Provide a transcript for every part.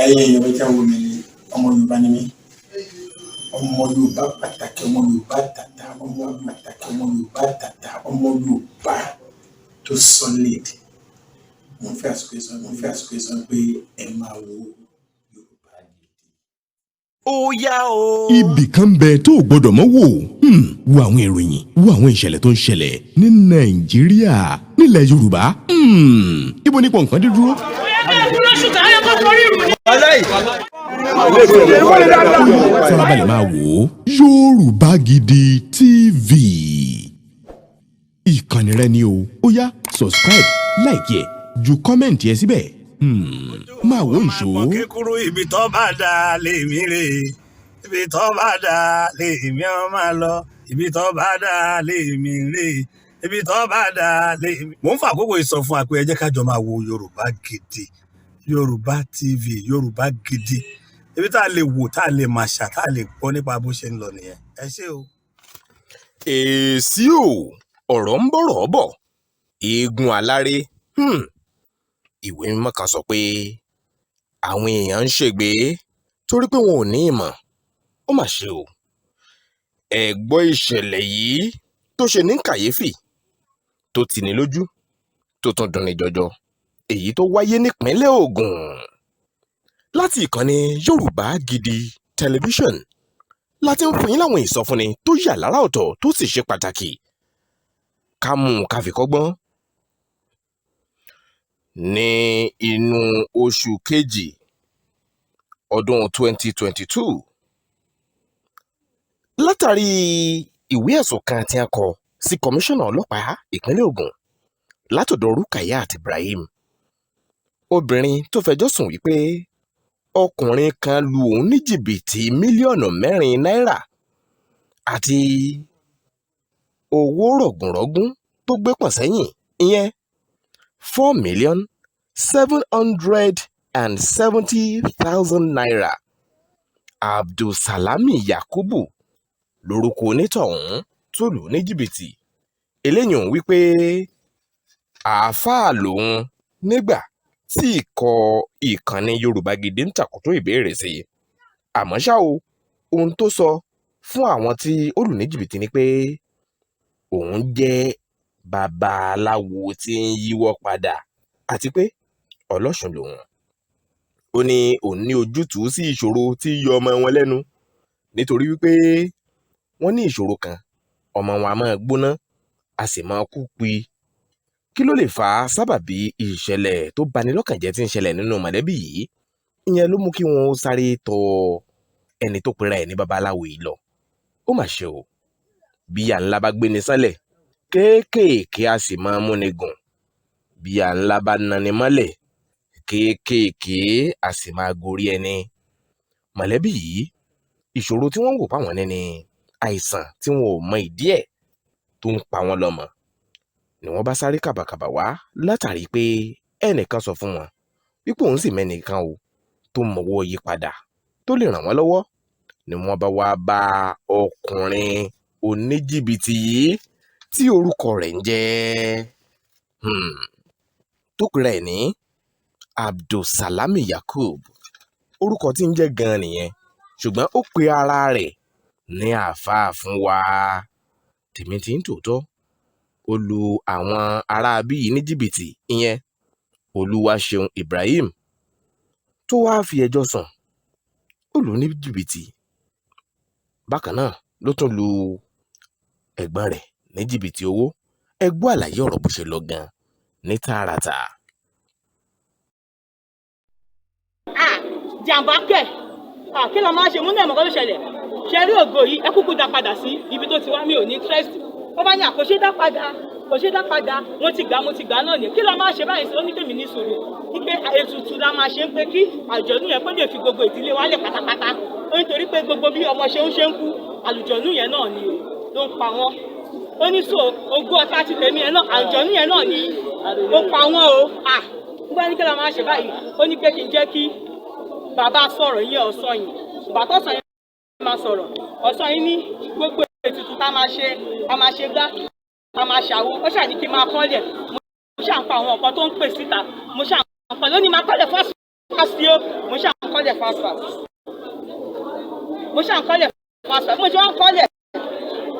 Ẹ̀yin èèyàn mi tẹ́ ń wò mí ní, ọmọ Yorùbá ni mí, ọmọ Yorùbá pàtàkì, ọmọ Yorùbá tàtà, ọmọ pàtàkì, ọmọ Yorùbá tàtà, ọmọ Yorùbá tó solid. Mo ń fẹ́ àsìkò yìí sọ pé ẹ máa wo Yorùbá Gidi. Ó yá o. Ibì kan ń bẹ tó o gbọdọ̀ mọ́ wò. Wo àwọn ìròyìn, wo àwọn ìṣẹ̀lẹ̀ tó ń ṣẹlẹ̀ ní Nàìjíríà, nílẹ̀ Yorùbá. Ibo nípò nǹkan dé dúró. Farabalẹ̀ máa wò ó, Yorùbá Gidi TV, ìkànnì rẹ ni o. Ó yá, subscribe, like ẹ̀, ju comment ẹ síbẹ̀. Máa wò ìṣó. Kékeré, ibi tó bá dà lèmi rè, ibi tó bá dà lèmi ọ máa lọ, ibi tó bá dà lèmi rè, ibi tó bá dà lèmi. Mò ń fa àkókò yìí sọ fún wa pé ẹ jẹ́ ká jọ máa wo Yorùbá Gidi, Yorùbá TV, Yorùbá Gidi, ibi tá a lè wò, tá a lè máa ṣà, tá a lè gbọ́ nípa bó ṣe ń lọ nìyẹn. Ẹ ṣé o. Èsì o, ọ̀rọ̀ ń bọ̀rọ̀ bọ̀, eégún aláré. Ìwé mímọ́ kan sọ pé àwọn èèyàn ń ṣègbé torí pé wọn ò ní ìmọ̀. Ó mà ṣe o. Ẹ gbọ́ ìṣẹ̀lẹ̀ yìí tó ṣe ní kàyéfì, tó tì ní lójú, tó tún dunni jọjọ, èyí tó wáyé nípínlẹ̀ Ògùn. Láti ìkànnì Yorùbá Gidi Tẹlifíṣọ̀n láti ń fún yín láwọn ìsọfúnni tó yà lára ọ̀tọ̀, tó sì ṣe pàtàkì ká mú un ká fi kọ́gbọ́n. Ní inú oṣù kejì ọdún 2022, látàrí ìwé ẹ̀sùn kan tí a kọ sí kọmíṣánná ọlọ́pàá ìpínlẹ̀ Ògùn látọ̀dọ̀ Rukayat Ibrahim, obìnrin tó fẹjọ́ sùn wípé ọkùnrin kan lu òun ní jìbìtì mílíọ̀nù 4 náírà àti owó rọ̀gùnrọ̀gùn tó gbé pọ̀n sẹ́yìn, ìyẹn ₦4,770,000. Abdulsalami Yakubu lórúkọ onítọ̀hún tó lù ú ní jìbìtì. Eléyìí ń wí pé àáfàá lòun nígbà tí ikọ̀ ìkànnì Yorùbá Gidi ń tàkòtò ìbéèrè sí i. Àmọ́ ṣá o, ohun tó sọ fún àwọn tí ó lù ní jìbìtì ni pé òun jẹ́ babaláwo tí ń yíwọ́ padà àti pé ọlọ́sùn lòun. Ó ní òun ní ojútùú sí ìṣòro tí í yọ ọmọ wọn lẹ́nu, nítorí wípé wọ́n ní ìṣòro kan, ọmọ wọn a máa gbóná, a sì máa kú pi. Kí ló lè fà á sábàbí ìṣẹ̀lẹ̀ tó bani lọ́kàn jẹ́ tí ń ṣẹlẹ̀ nínú mọ̀lẹ́bí yìí? Ìyẹn ló mú kí wọ́n sáré tọ ẹni tó pera ẹ̀ ní babaláwo yìí lọ. Ó mà ṣe o. Bí ìyà ńlá bá gbéni sánlẹ̀, kéékèèké a sì máa múni gùn. Bí ìyà ńlá bá nani mọ́lẹ̀, kéékèèké a sì máa gorí ẹni. Mọ̀lẹ́bí yìí, ìṣòro tí wọ́n ń wò páwọn ní ni àìsàn tí wọn ò mọ ìdí ẹ̀ tó ń pa wọ́n lọ́mọ, ni wọ́n bá sáré kàbàkàbà wá látàrí pé ẹnìkan sọ fún wọn wípé òun sì mẹ́nìkan o tó mọ̀wọ́ yí padà, tó lè ràn wọ́n lọ́wọ́, ni wọ́n bá wá bá ọkùnrin oníjìbìtì yìí tí orúkọ rẹ̀ ń jẹ́, tó pera ẹ̀ ní Abdulsalami Yakub. Orúkọ tí ń jẹ́ gan-an nìyẹn, ṣùgbọ́n ó pe ara rẹ̀ ní àáfàá fún wa. Tèmi tí ń tòótọ́, ó lu àwọn aráabí yìí ní jìbìtì, ìyẹn Olúwaṣeun Ibrahim tó wáá fi ẹjọ́ sùn, ó lù ú ní jìbìtì. Bákan náà ló tún lu ẹ̀gbọ́n rẹ̀ ní jìbìtì owó. Ẹ gbọ́ àlàyé ọ̀rọ̀ bó ṣe lọ gan-an ní tààràtà. Ah, jàǹbá kẹ̀! Ah, kí ló máa ṣe mú náà? Mọ̀kọ́ tó ṣẹlẹ̀ ṣe rí ògo yìí, ẹ kúkú dá padà sí ibi tó ti wá, mi ò ní interest. Ó bá ní àkóṣe dá padà, kò ṣe dá padà, mo ti gbà, mo ti gbà náà ni. Kí ló máa ṣe báyìí sí? Ó ní tèmi ní sùúrù wípé ètùtù la máa ṣe, ń pé kí àjọ̀nú yẹn kó lè fi gbogbo ìdílé wálẹ̀ pátápátá. Ó nítorí pé gbogbo bí ọmọ ṣe ń kú, àlùjọ̀nú yẹn náà ni o ló ń pa wọ́n. Ó ní so ogún ọ̀tá ti tèmi yẹn náà, àlùjọ̀nú yẹn náà ni ó pa wọ́n o. Ah, nígbà ní kí ló máa ṣe báyìí? Ó ní pé kí n jẹ́ kí bàbá sọ̀rọ̀ yẹn, ọ̀sọ́ yìí bàbá tó sọ yẹn máa sọ̀rọ̀. Ọ̀sán yìí ní gbogbo ètùtù tá a máa ṣe, a máa ṣe gbá, a máa ṣàwo. Ó ṣàní kí n máa kọ́lẹ̀. Mo ṣà ń pa àwọn nǹkan tó ń pè síta, mo ṣà ń kọ́ lónìí, máa kọ́lẹ̀ fásitì o, mo ṣà ń kọ́lẹ̀. kọ́lẹ̀ fast fast, mo ṣáà ń kọ́lẹ̀ fast fast, mo ṣe wá ń kọ́lẹ̀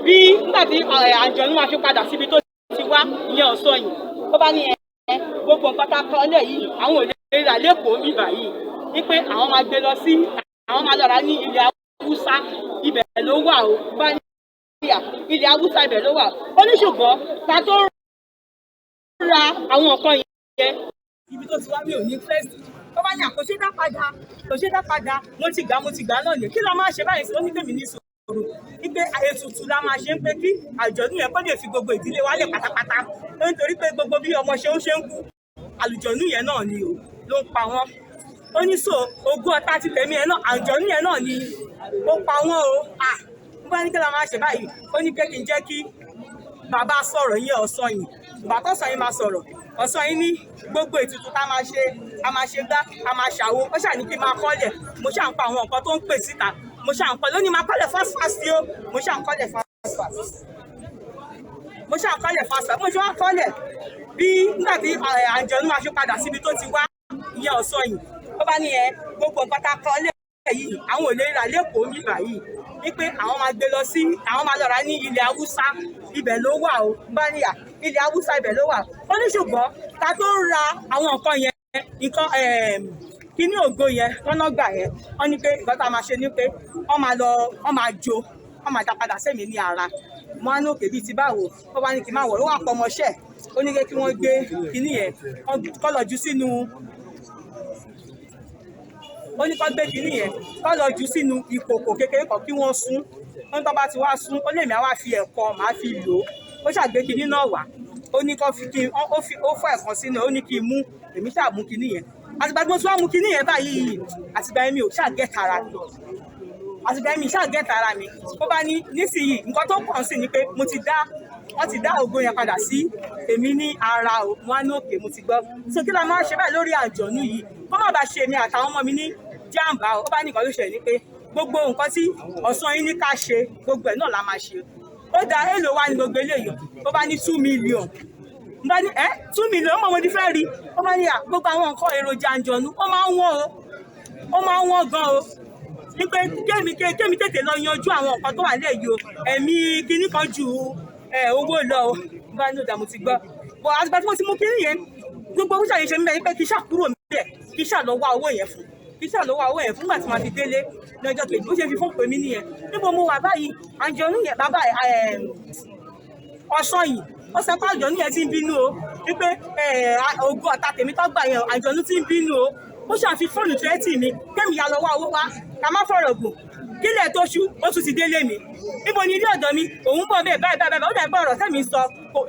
bí nígbà tí àjọ̀nú máa fi padà síbi tó ti wá, ìyẹn ọ̀sán yìí, ó bá ní ẹ gbogbo nǹkan tá a kọ́lẹ̀ yìí, àwọn ò lè rà lẹ́kọ̀ọ́ mi báyìí, wípé àwọn máa gbé lọ sí, àwọn máa lọ rà ní ilẹ̀ Haúsá, ibẹ̀ ló wà o. Bá ní ilẹ̀ Haúsá, ibẹ̀ ló wà. Ó ní ṣùgbọ́n ta tó ra àwọn nǹkan yẹn, ibi tó ti wá, mi ò ní interest. Ó bá ní àkóṣe dá padà, kò ṣe dá padà. Mo ti gbà, mo ti gbà náà ní kí la máa ṣe báyìí sí? Ó ní tèmi ní sùúrù, wípé ètùtù la máa ṣe, ń pé kí àjọ̀dún yẹn kó lè fi gbogbo ìdílé wa lẹ̀ pátápátá, nítorí pé gbogbo bí ọmọ ṣe ń ṣe ń kú, àlùjọ̀nú yẹn náà ni o ló ń pa wọ́n. Ó ní so ogún ọ̀tá ti tẹ̀mí yẹn náà, àlùjọ̀nú yẹn náà ni ó pa wọ́n o. À ń bá ní kí la máa ṣe báyìí? Ó ní pé kí n jẹ́ kí bàbá sọ̀rọ̀ yẹn, ọ̀sán yìí. Bàbá tó sọ yín máa sọ̀rọ̀, ọ̀sán yìí ní gbogbo ètùtù tá a máa ṣe, a máa ṣe gbá, a máa ṣàwo. Ó ṣáà ní kí n máa kọ́lẹ̀. Mo ṣáà ń pa àwọn nǹkan tó ń pè síta, mo ṣáà ń kọ́ lónìí, máa kọ́lẹ̀ fast fast yó. Mo ṣáà ń kọ́lẹ̀ fast fast, mo ṣáà ń kọ́lẹ̀ fast fast. Mo ṣe wá kọ́lẹ̀ bí nígbà tí àjọ̀nú máa fi padà síbi tó ti wá, ìyẹn ọ̀sán yìí, ó bá ní ẹ gbogbo nǹkan tá a kọ́lẹ̀ yìí, àwọn ò lè rà lẹ́kọ̀ọ́ mi báyìí, wípé àwọn máa gbé lọ sí, àwọn máa lọ rà ní ilẹ̀ Haúsá, ibẹ̀ ló wà o. Bá ní à ilẹ̀ Haúsá, ibẹ̀ ló wà. Ó ní ṣùgbọ́n ta tó ń ra àwọn nǹkan yẹn, nǹkan kíní ògo yẹn lọ́nà gbà yẹn, wọ́n ní pé nǹkan tá a máa ṣe ni pé wọ́n máa lọ, wọ́n máa jó, wọ́n máa dá padà sẹ́mi ní ara. Mo á ní òkè bíi ti báwo? Ó bá ní kí n má wọ̀, ó wà pọ̀ ọmọọṣẹ́, ó ní kí wọ́n gbé kíní yẹn kọ́ lọ jù sínú, ó ní kó gbé kinní yẹn kó lọ jù sínú ìkòkò kékeré kan, kí wọ́n sún. Ó ní tó bá ti wá sún, ó lè mi àwa fi ẹ̀kọ màá fi lò ó. Ó ṣàgbé kinní náà wá, ó ní kó fi kí ó fi ó fọ́ ẹ̀kan sínú ẹ̀, ó ní kí n mú. Èmi ṣáà mú kinní yẹn. Àtìgbà tí mo ti wá mú kinní yẹn báyìí, àtìgbà yẹn mi ò ṣáà get ara mi, àtìgbà yẹn mi ṣáà get ara mi. Ó bá ní nísìnyí, nǹkan tó kàn sí ni pé mo ti dá, wọ́n ti dá ògo yẹn padà sí èmi ní ara o. Mo á ní òkè, mo ti gbọ́. So kí la máa ṣe báyìí lórí àjọ̀nú yìí, kó má bàa ṣe èmi àtàwọn ọmọ mi ní jàǹbá o? Ó bá ní nǹkan tó ṣẹlẹ̀ ní pé gbogbo nǹkan tí ọ̀sán yín ní ká ṣe, gbogbo ẹ̀ náà la máa ṣe. Ó da, èlò wa ní gbogbo eléyìí? Ó bá ní 2 million. N bá ní ẹ 2 million mọ̀, mo ti fẹ́ rí. Ó bá ní à gbogbo àwọn nǹkan èròjà àjọ̀nú, ó máa ń wọ́n o, ó máa ń wọ́n gan o, wípé kémi tètè lọ yanjú àwọn nǹkan tó wà nílẹ̀ yìí o, ẹ̀mí kinní kan ju owó lọ o. N bá ní ó dà, mo ti gbọ́. Bọ̀ àtìgbà tí mo ti mú kinní yẹn, gbogbo owó ṣàyẹ̀ṣe ń bẹ ní pé kí ṣáà kúrò níbẹ̀, kí ṣáà lọ wá owó yẹn fún, kí ṣáà lọ wá owó yẹn fún. Nígbà tí màá fi délé ní ọjọ́ kejì, bó ṣe fi fóònù pè mí nìyẹn, níbo mo wà báyìí? Àǹjọ̀nú yẹn, bàbá ọ̀sán yìí, ó sọ pé àǹjọ̀nú yẹn ti ń bínú o, wípé ògùn ọ̀tá tèmi tó gbà yẹn, àǹjọ̀nú ti ń bínú o. Ó ṣàfi fóònù tírẹ́tì mi kémi ya lọ wá owó wá. Ká má fọ̀rọ̀ gùn, kílẹ̀ tó ṣú, ó tún ti délé mi. Níbo ni ilé ọ̀dọ̀ mi? Òun bọ̀ bẹ́ẹ̀ báyìí báyìí báyìí. Ó dàbí ọ̀rọ̀ tẹ́mi sọ,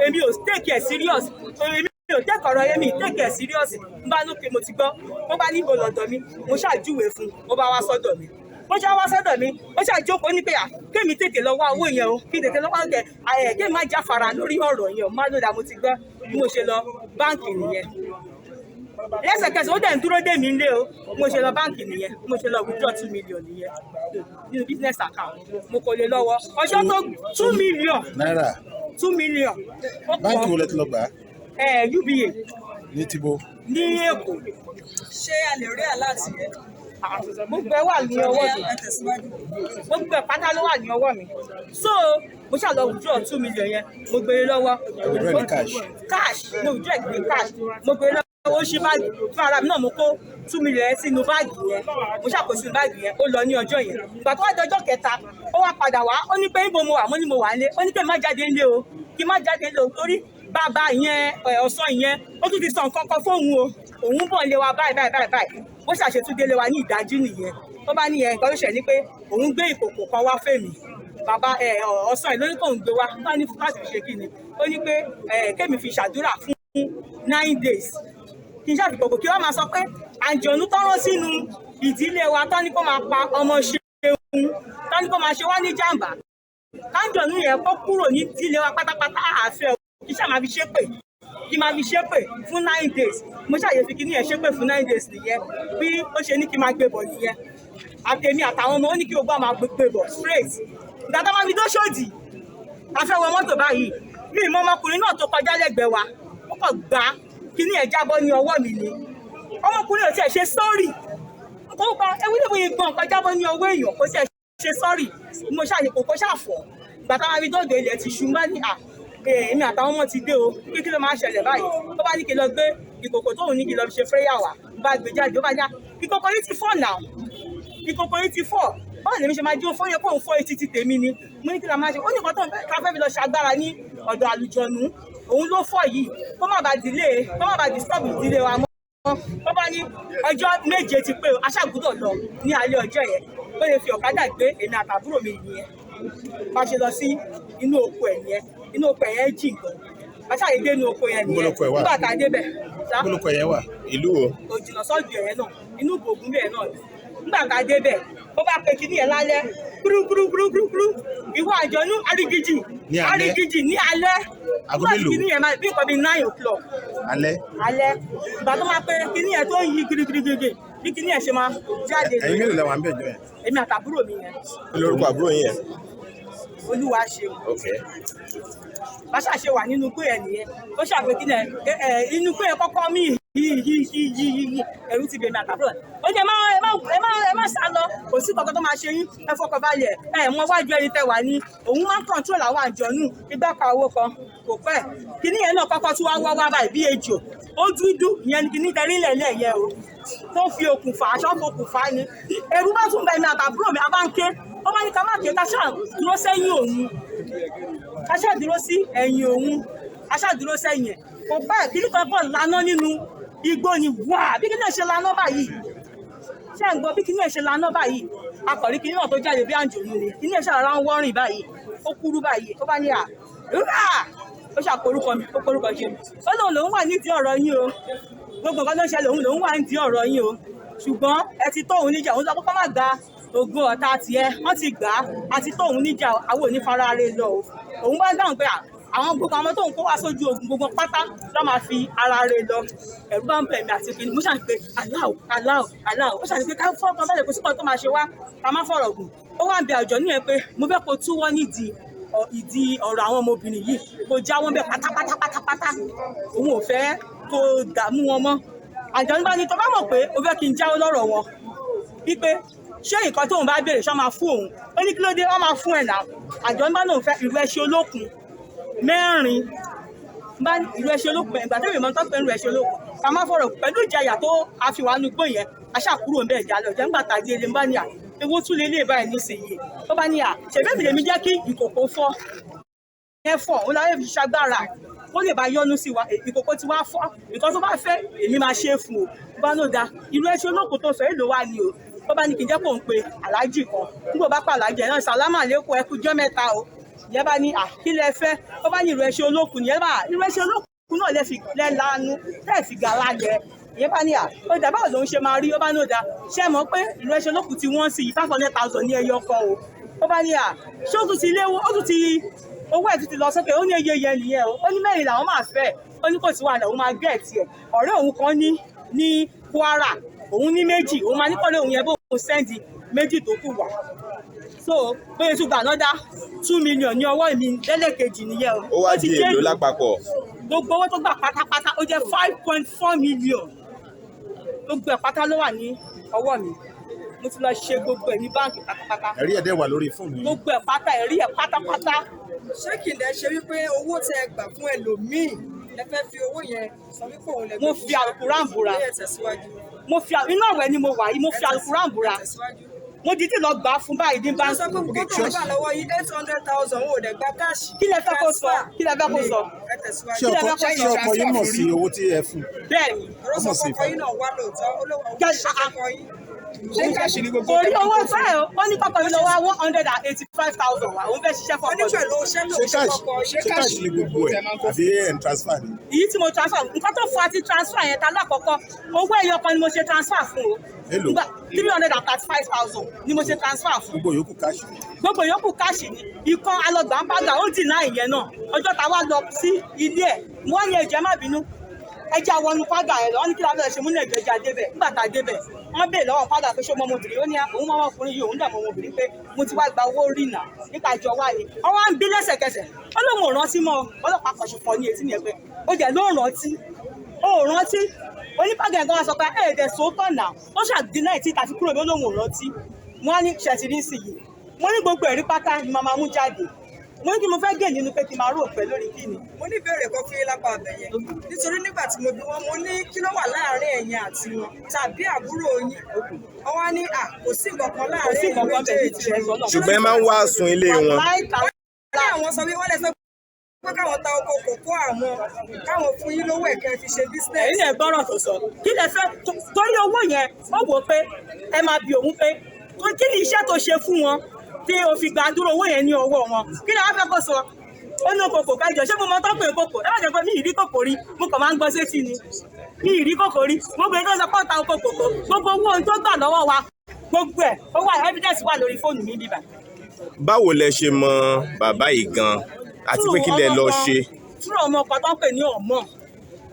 èmi ò take it serious, èmi ò take ọ̀rọ̀ yẹn, mi take it serious. N bá lókè, mo ti gbọ́. Ó bá níbo lọ̀dọ̀ mi? Mo ṣàjúwe fún un, ó bá wá sọ́dọ̀ mi. Ó ṣá wá sọ́dọ̀ mi, ó ṣàjókòó ní pé à kémi tètè lọ wá owó yẹn o, kí n tètè lọ wá ẹ ẹ kémi má jáfara lórí ọ̀rọ̀ yẹn o. Má ló dà, mo ti gbọ́. Bí mo ṣe lọ báǹkì nìyẹn lẹ́sẹ̀kẹsẹ̀, ó dẹ̀ ń dúró dè mí nílé o. Mo ṣe lọ báǹkì nìyẹn, mo ṣe lọ withdraw 2 million nìyẹn nínú business account. Mo kò lè lọ́wọ́ ọjọ́ tó 2 million. Náírà? 2 million. Ó pọ̀. Báńkì wo lẹ ti lọ gbà á? Ẹ UBA. Ní tìbo? Ní Èkó. Ṣé a lè rí alert yẹn? Gbogbo ẹ wà ní ọwọ́ mi. Ẹ tẹ̀síwájú. Gbogbo ẹ pátá ló wà ní ọwọ́ mi. So mo ṣáà lọ withdraw 2 million yẹn, mo gbé e lọ́wọ́. Withdraw ní cash? Cash, mo withdraw ní cash. Mo gbé e lọ́wọ́, ó ṣí báàgì fún ara mi náà, mo kó 2 million yẹn sínú báàgì yẹn, mo ṣàkóso sínú báàgì yẹn. Ó lọ ní ọjọ́ yẹn. Ìgbà tó wá di ọjọ́ kẹta, ó wá padà wá, ó ní pé níbo mo wà? Mo ní mo wà nílé. Ó ní pé má jáde nílé o, kí má jáde nílé o, torí bàbá yẹn ọ̀sán yẹn, ó tún ti sọ nǹkan kan fóun o, òun bọ̀ lé wa báyìí báyìí báyìí báyìí. Bó ṣàṣetúndé lé wa ní ìdájí nìyẹn. Ó bá níyẹn, nǹkan tó ṣẹlẹ̀ ni pé òun gbé ìkòkò kan wá fèmí. Bàbá ọ̀sán yìí ló ní kóun gbé wá. Bá ní láti fi ṣe kí ni? Ó ní pé kémi fi ṣàdúrà fún 9 days, kí n ṣàfikòkò, kí wọ́n máa sọ pé àǹjọ̀nú tọ́rọ́ sínú ìdílé wa, tán ní kó máa pa ọmọ ṣeun, tán ní kó máa ṣe wá ní jàǹbá, káǹjọ̀nú yẹn kó kúrò ní ìdílé wa pátápátá, àfẹ́ o. Kí ṣáà máa fi ṣépè, kí máa fi ṣépè fún 9 days. Mo ṣàyè fi kíní yẹn ṣépè fún 9 days nìyẹn. Bí ó ṣe ní kí n máa gbé bọ̀ nìyẹn, àtèmi àtàwọn ọmọ, ó ní kí gbogbo àwọn máa gbé bọ̀ straight. Ìgbà tó máa fi dóṣòdì, a fẹ́ wọ mọ́tò báyìí, mi ìmọ̀ ọmọkùnrin náà tó kọjá lẹ́gbẹ̀ẹ́ wa, ó kàn gbá kíní ẹ̀ jábọ́ ní ọwọ́ mi ni. Ọmọkùnrin ò tiẹ̀ ṣe sọ́ọ̀rì, n Kòkó kan ewu níbo ìgbọ̀n kan jábọ́ ní ọwọ́ èèyàn, kò tiẹ̀ ṣe sọ́ọ̀rì. Mo ṣàṣe kòkó ṣàfọ̀ bàtà wa fi dọ́ọ̀dọ̀, ilẹ̀ ti ṣú. Bá ní à, èmi àtàwọn ọmọ ti dé o, pé kí ló máa ṣẹlẹ̀ báyìí? Ó bá ní kí n lọ gbé ìkòkò tóun ní kí n lọ fi ṣe prayer wá. Bá gbé jáde, ó bá ní à, ìkòkò yìí ti fọ́ náà, ìkòkò yìí ti fọ́. Báwo lèmi ṣe máa jó fọ́? Yẹ kóun fọ́ etí ti tèmi ni. Mo ní kí la máa ṣe? Ó ní nǹkan tó ń ká fẹ́ fi lọ ṣagbára ní ọ̀dọ̀ àlùjọ̀nù òun ló fọ́ yìí, kó má bàa delay, kó má bàa disturb ìdílé wa mọ́. Ó bá ní ọjọ́ 7 ti pé o, aṣáàgùdọ̀ lọ ní alẹ́ ọjọ́ yẹn. Ó lè fi ọ̀kadà gbé èmi àtàbúrò mi nìyẹn. Bá ṣe lọ sí inú oko ẹ̀ yẹn, inú oko ẹ̀ yẹn jìn gan. Bá ṣàyè dé inú oko yẹn Níbo nìyẹn. lóko ẹ̀ wà? Nígbà tá a débẹ̀ sá Níbo lóko yẹn wà? Ìlú wo? Kò jìnnà sọ́ọ̀dù ẹ̀yẹn náà, inú ìbògùn bẹ́ẹ̀ náà ni. Nígbà tá a débẹ̀, ó bá pe kinní yẹn lálẹ́, kúrúkúrúkúrúkúrú, ìwọ àjọ̀nú arigiji. Ní alẹ́? Arigiji ní alẹ́. Aago Nígbà tí mélòó? kinní yẹn máa bí nǹkan bíi 9 o'clock Alẹ́. alẹ́. Ìgbà tó máa pe kinní yẹn tó ń yí girigirigiri, bí kinní yẹn ṣe máa jáde. Ẹ̀yin mélòó lẹ wà ń bẹ̀ jọ yẹn? Èmi àtàbúrò mi yẹn. Kí lorúkọ àbúrò yín yẹn? Olúwa ṣeun. Ok. Bá ṣàṣe wà nínú pé ẹ nìyẹn, ó ṣàpè kí ẹ ẹ inú pé ẹ kọ́kọ́ mí yí yí yí yí yí yí. Ẹ̀rù ti bèmí àtàbúrò ẹ̀. Ó ní ẹ má ẹ má ẹ má ẹ má sá lọ, kò sí kankan tó máa ṣe yín, ẹ fọkàn balẹ̀, ẹ mọ wájú ẹni tẹ wà ní òun máa ń control àwọn àjọ̀nù igbá ka owó kan. Kò pẹ́, kíní yẹn náà kọ́kọ́ tún wá wá wá báyìí bí ejò ó dúdú ìyẹn ní kíní tẹrí lẹ̀lẹ̀ yẹn o, tó fi okùn fà, aṣọ fokùn fà ni. Ẹ̀rù bá tún bá èmi àtàbúrò mi, a bá ń ké. Ó bá ní ká má ké, ká ṣáà dúró sẹ́yìn òun, ká ṣáà dúró sí ẹ̀yìn òun, ká ṣáà dúró sẹ́yìn ẹ̀. Kò pẹ́, kíní kan pọ̀ laná nínú igbó ni wá. Bí kíní ẹ̀ ṣe laná báyìí, ṣé ń gbọ́? Bí kíní ẹ̀ ṣe laná báyìí, akọ̀rí kíní náà tó jáde bí àǹjọ̀nú ni. Kíní ẹ̀ ṣàrà ń wọ́rìn báyìí, ó kúrú báyìí. Ó bá ní à rúrà, ó ṣàkorúkọ mi, ó korúkọ ṣe mi. Ó lóun lòún wà nídìí ọ̀rọ̀ yín o, gbogbo nǹkan tó ń ṣẹlẹ̀, òun lòún wà nídìí ọ̀rọ̀ yín o, ṣùgbọ́n ẹ ti tó òun níjà. Òun sọ pé kó má gba ògo ọ̀tá tiẹ̀, wọ́n ti gbà á, àti tó òun níjà, àwọn ò ní fara re lọ o. Òun bá ń dáhùn pé àwọn gbogbo àwọn tóun kó wá sójú ogun, gbogbo pátá ló máa fi ara re lọ. Ẹ̀rù bá ń bẹ̀ mí àti kìnnìún. Mo ṣàn pé aláò aláò aláò. Ó ṣàn pé ká fọ́ọ̀kan bẹ́ẹ̀, kó sípò tó máa ṣe wá, ká má fọ̀rọ̀ gùn. Ó wá ń bẹ àjọ níyẹn pé mo fẹ́ kó túwọ́ nídìí ìdí ọ̀rọ̀ àwọn ọmọbìnrin yìí, kó jáwọ́ ń bẹ̀ pátápátá pátápátá, òun ò fẹ́ kó dààmú wọn mọ́. Àjọ nígbà ní tó bá mọ̀ pé ó fẹ́ kí n jáwọ́ lọ́rọ̀ wọn, wípé ṣé nǹkan tóun bá béèrè ṣọ́ máa fún òun? Ó ní kí ló dé, wọ́n máa fún ẹ̀ náà. Àjọ nígbà náà fẹ́ ìlú ẹṣin olókun mẹ́rin, bá ìlú ẹṣin olókun mẹ́rin. Ìgbà tẹ́lẹ̀ mọ́ tó pé ìlú ẹṣin olókun, ká má fọ̀rọ̀ pẹ̀lú ìjayà tó àfihàn igbó yẹn, aṣàkúrò ń bẹ̀ ìjà lọ jẹ́. Nígbà tá a di ilé, ń bá ní à, ewu tún lè lè báyìí nísìnyí. Ó bá ní à, ṣèbí lèmi jẹ́ kí ìkòkò fọ́ yẹn fọ́, òun láyé fi ṣagbára kó lè bá yọ́nú sí wa. Ìkòkò tí wàá fọ́, nǹkan tó bá fẹ́ èmi máa ṣe é fún o. Bá ló da ìlú ẹṣin olókun tó sọ èlò wa ni o. Ó bá ní kí n jẹ́ kó ń pe aláàjì kan. Nígbà bá pa aláàjì ẹ̀ náà, sàlámà lẹ́kọ̀ọ́, ẹ kú jọ́ mẹ́ta o. Ìyẹn bá ní à, kí lẹ fẹ́? Ó bá ní ìlú ẹṣin olókun ni. Ìyẹn bá ìlú ẹṣin olókun náà lẹ fi lẹ lanu lẹ fi gàlá jẹ. Ìyẹn bá ní à, ó dà, báwo lòun ṣe máa rí? Ó bá ní ó dà, ṣé mọ̀ pé ìlú ẹṣin olókun ti wọ́n sí 500,000 ní ẹyọ kan o. Ó bá ní à, ṣé ó tún ti léwó, ó tún ti owó ẹ̀ tún ti lọ sókè? Ó ní iye yẹn nìyẹn o. Ó ní mẹ́rin làwọn máa fẹ́. Ó ní kò sí wàhálà, òun máa gẹ̀ tiẹ̀. Ọ̀rẹ́ òun kan ní Kwara, òun ní méjì, òun máa ní kọ́lé òun yẹn bó òun send méjì tó kù wá. So bóyá tún gbà another 2 million ní ọwọ́ mi lẹ́lẹ́kejì nìyẹn o. Ó wá ti di jẹ́ èlò lápapọ̀? Gbogbo owó tó gbà pátápátá, ó jẹ́ 5.4 million. Gbogbo ẹ̀ pátá ló wà ní ọwọ́ mi. Mo ti lọ ṣe gbogbo ẹ̀ ní báǹkì pátápátá. Ẹ̀rí ẹ̀ dẹ̀ wà lórí fóònù yìí. Gbogbo ẹ̀ pátá, ẹ̀rí ẹ̀ pátápátá. Ṣé kì í dẹ́ ṣe wípé owó tẹ ẹ gbà fún ẹlòmíì lẹ fẹ́ fi owó yẹn sọ wípé òun lẹ Mo fi àlùkùránì búra. Ó yẹ tẹ̀síwájú. Mo fi inú àwẹ̀ ni mo wà yìí, mo fi àlùkùránì búra. Ẹ tẹ̀síwájú. Mo dídì lọ gbà á fún báyìí ní Wọ́n báńkì. sọ pé gbogbo tó ń gbà lọ́wọ́ yìí, 800,000, ò dẹ̀ gba cash. Kí lẹ fẹ́ kó sọ? Kí lẹ fẹ́ kó sọ? Ẹ tẹ̀síwájú. Ṣé Kí lẹ ọkọ fẹ́ kó ṣé sọ? ọkọ yín mọ̀ sí owó tí ẹ fún? Bẹ́ẹ̀ ni. Ọ̀rọ̀ sọ Ọmọ sí kọ́kọ́ yín náà wá lóòótọ́, ó lóun àwọn Kẹ́- òṣìṣẹ́ kọ́kọ́ yín. Ṣé cash ni gbogbo Kò rí owó fẹ́ o. Ó ní kọ́kọ́ mi lọ wá 185,000 wá, òun fẹ́ ṣiṣẹ́ fún Ó ní ọkọ mi. pẹ̀lú iṣẹ́ lòun Ṣé ṣe cash kọ́kọ́ yín. ṣé cash ni gbogbo ẹ̀ àbí ẹ̀ ń transfer ni? Èyí tí mo transfer, nǹkan tó fún àti transfer yẹn ta lákọ̀ọ́kọ́, owó ẹyọ kan ni mo ṣe transfer fún o. Èló? 335,000 ni mo ṣe transfer fún. Gbogbo yòókù cash ni. Gbogbo yòókù cash ni. Ìkan alọgbà ń bága, ó dì náà ìyẹn náà. Ọjọ́ ta wá lọ sí ilé ẹ̀, mo wá ní ẹjọ́, ẹ má bínú, ẹjẹ́ àwọn fága ẹ̀ lọ. Wọ́n ní kí la fẹ́ ṣe mú ní ẹjọ́, ẹjẹ́ àdébẹ̀. Nígbà tá a débẹ̀, wọ́n béèrè lọ́wọ́ fága pé ṣé o mọ ọmọbìnrin? Ó ní òun mọ ọmọkùnrin yìí, òun dẹ̀ mọ ọmọbìnrin, pé mo ti wá gba owó rí nà nípa ìjọ wa ni. Wọ́n wá ń bí lẹ́sẹ̀kẹsẹ̀, ó lóun ò rántí mọ́. Ọlọ́pàá kan ṣe fọ́ ní etí ní ẹgbẹ́, ó jẹ́ ló rántí, ó rántí. Oníbàgà yẹn gan wá sọ pé ẹ̀ẹ́dẹ̀ sóòótọ́ náà. Ó ṣàdínà tí tàfi kúrò bí olóhùn rántí. Wọ́n á ní ṣètìlí sí yìí. Mo ní gbogbo ẹ̀rí pátá ni màmá mú jáde. Mo ní kí mo fẹ́ gé nínú pé kí n máa rò pẹ́ lórí kí ni. Mo ní ìbéèrè kan fún yín lápá abẹ yẹn, nítorí nígbà tí mo bi wọn, mo ní kí ló wà láàárín ẹ̀yin àti wọn tàbí àbúrò yín. Wọ́n wá ní à kò sí nǹkan kan Kò sí láàárín nǹkan kan bẹ́ẹ̀ ní méjèèjì. tiẹ̀ sọ náà. Ṣùgbọ́n ẹ máa ń wá sun ilé wọn. Wọ́n ní àwọn sọ wí, wọ́n lè sọ pé káwọn ta oko kòkó àwọn, káwọn fún yín lówó ẹ̀kẹ́ fi ṣe business. Ẹ̀yin náà gbọ́rọ̀ tó sọ. Kí lẹ fẹ́ torí owó yẹn? Ó wò ó pé ẹ máa bi òun pé kí ni iṣẹ́ tó ṣe fún wọn tí o fi gba dúró owó yẹn ní ọwọ́ wọn? Kí lẹ wá fẹ́ kó sọ? Ó ní kòkò kájọ. Ṣé mo mọ tọ́pẹ̀ kòkò? Ẹ má jẹ́ pé mi ì rí kòkò rí, mo kàn máa ń gbọ́ sétí ni. Mi ì rí kòkò rí. Gbogbo èyí tó sọ pé ó ta oko kòkó, gbogbo owó ohun tó gbà lọ́wọ́ wa, gbogbo ẹ̀ ó wà, evidence wà lórí fóònù mi bíbà. Báwo lẹ ṣe mọ bàbá yìí gan, àti pé kí lẹ lọ ṣe? Túrọ̀ ọmọ kan tó ń pè ní ọmọ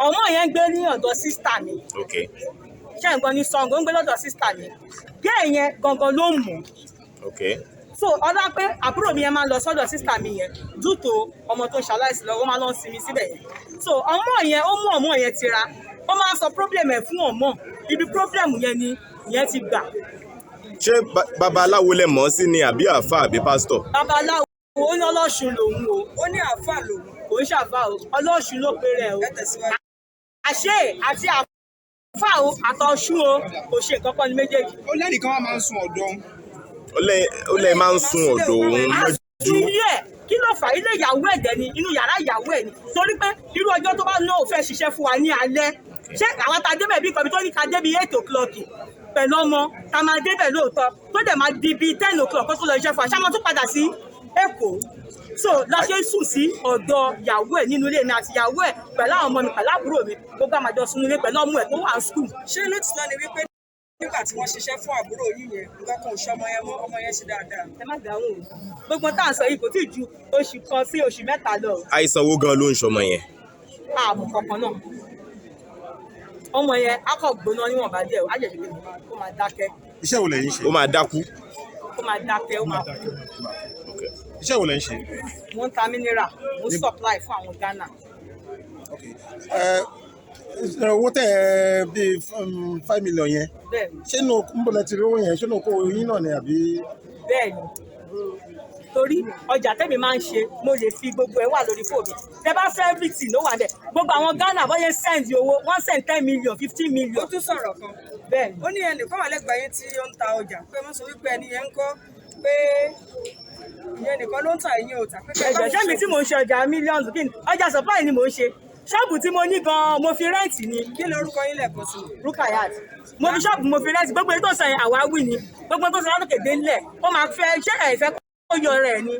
ọmọ yẹn ń gbé ní ọ̀dọ̀ sister mi. Ṣé nǹkan ní Ṣàngó, ń gbé lọ́dọ̀ sister mi. Gẹ́ẹ̀ yẹn gangan ló mọ̀. So ọlá pé àbúrò mi yẹn máa ń lọ sọ́dọ̀ sister mi yẹn due to ọmọ tó ń ṣaláìsí lọ́wọ́, máa lọ ń sinmi síbẹ̀ yẹn. So ọmọ yẹn, ó mú ọmọ yẹn tira, ó máa ń sọ problem ẹ̀ fún ọmọ. Ibi problem yẹn ni ìyẹn ti gbà. Ṣé babaláwo lẹ mọ̀ ọ́ sí ni, àbí àáfàá, àbí pásítọ̀? Babaláwo? Ó ní ọlọ́ṣun lòun o. Ó ní àáfàá lòun. Kò ń ṣàfà o, ọlọ́ṣun ló pe rẹ̀ o. Ẹ tẹ̀síwájú. Àṣé àti àfà o àtọ̀ṣun o, kò ṣe nǹkan kan ní méjèèjì. Ó lẹ́nìkan wá máa ń sun ọ̀dọ̀ òun. Ó lẹ máa ń sun ọ̀dọ̀ òun mọ́jú? Ilé ẹ̀ kí ló fà á? Ilé ìyàwó ẹ̀ dẹ̀ ni, inú yàrá ìyàwó ẹ̀ ni. Torí pé irú ọjọ́ tó bá ná ò fẹ́ ṣiṣẹ́ fún wa ní alẹ́, ṣé àwọn ta débẹ̀ bí kọ̀bí tó ní ká débi 8 o'clock pẹ̀lú ọmọ, ta máa débẹ̀ lóòótọ́, tó dẹ̀ máa di bíi 10 o'clock kó tó lọ iṣẹ́ fún wa, ṣá máa tún padà sí Èkó? So la ṣe ń sùn sí ọ̀dọ̀ ìyàwó ẹ̀ nínú ilé mi àti ìyàwó ẹ̀ pẹ̀lú àwọn ọmọ mi, pẹ̀lú àbúrò mi, gbogbo àmàjọ sùn nílé pẹ̀lú ọmọ ẹ̀ tó wà ní school. Ṣé lótìtọ́ ni wípé nígbà tí wọ́n ṣiṣẹ́ fún àbúrò yín yẹn, nǹkan kan ò ṣe ọmọ yẹn mọ́, ọmọ yẹn ṣe dáadáa? Ẹ má dáhùn o. Gbogbo tá à ń sọ yìí kò tí ì ju oṣù kan sí oṣù 3 lọ o. Àìsàn wo gan ló ń ṣọmọ yẹn? Ààbò kankan náà. Ọmọ yẹn á kọ̀ gbóná níwọ̀nba díẹ̀, á jẹ̀ ṣe pé kó máa dákẹ́. Iṣẹ́ wo lẹ̀yin ṣe? Ó máa dákú? Kó máa dákẹ́, ó máa kú. Iṣẹ́ wo lẹ̀yin ṣe? Mo ń ta mineral, mo ń supply fún àwọn Ghana. Ẹ owó tẹ ẹ bíi 5 million yẹn, Bẹ́ẹ̀ni. ṣé inú ń bọ̀lẹ̀ ti rí owó yẹn? Ṣé inú kó yín náà ni, àbí? Bẹ́ẹ̀ni, torí ọjà tẹ́mi máa ń ṣe, mo lè fi gbogbo ẹ̀ wà lórí fóònù. Tẹ bá fẹ́ everything ló wà bẹ́ẹ̀. Gbogbo àwọn Ghana bọ́yẹ send owó, wọ́n send 10 million, 15 million. Ó tún sọ̀rọ̀ kan. Bẹ́ẹ̀ni. Ó ní ẹnìkan wà lẹ́gbẹ̀ẹ́ yín tí ó ń ta ọjà, pé wọ́n sọ wípé ẹni yẹn ń kọ́ pé ìyẹn nìkan ló ń tà, ẹ̀yin ò tà, pé kẹ́ ẹ bá Ẹ̀jẹ̀ òun ṣé mi ṣòwò. tí mò ń ṣe ọjà millions, kí ni ọjà supply ni mò ń ṣe. Ṣọ́ọ̀bù tí mo ní gan-an, mo fi rent ni. Kí lorúkọ yín lẹ́ẹ̀kan sí i? Rukayat. Mo fi ṣọ́ọ̀bù, mo fi rent. Gbogbo èyí tó sọ yẹn, àwáwí ni gbogbo tó sọ látòkè délẹ̀. Ó máa fẹ́ ṣé ẹ̀ fẹ́ kó yọ rẹ̀ ni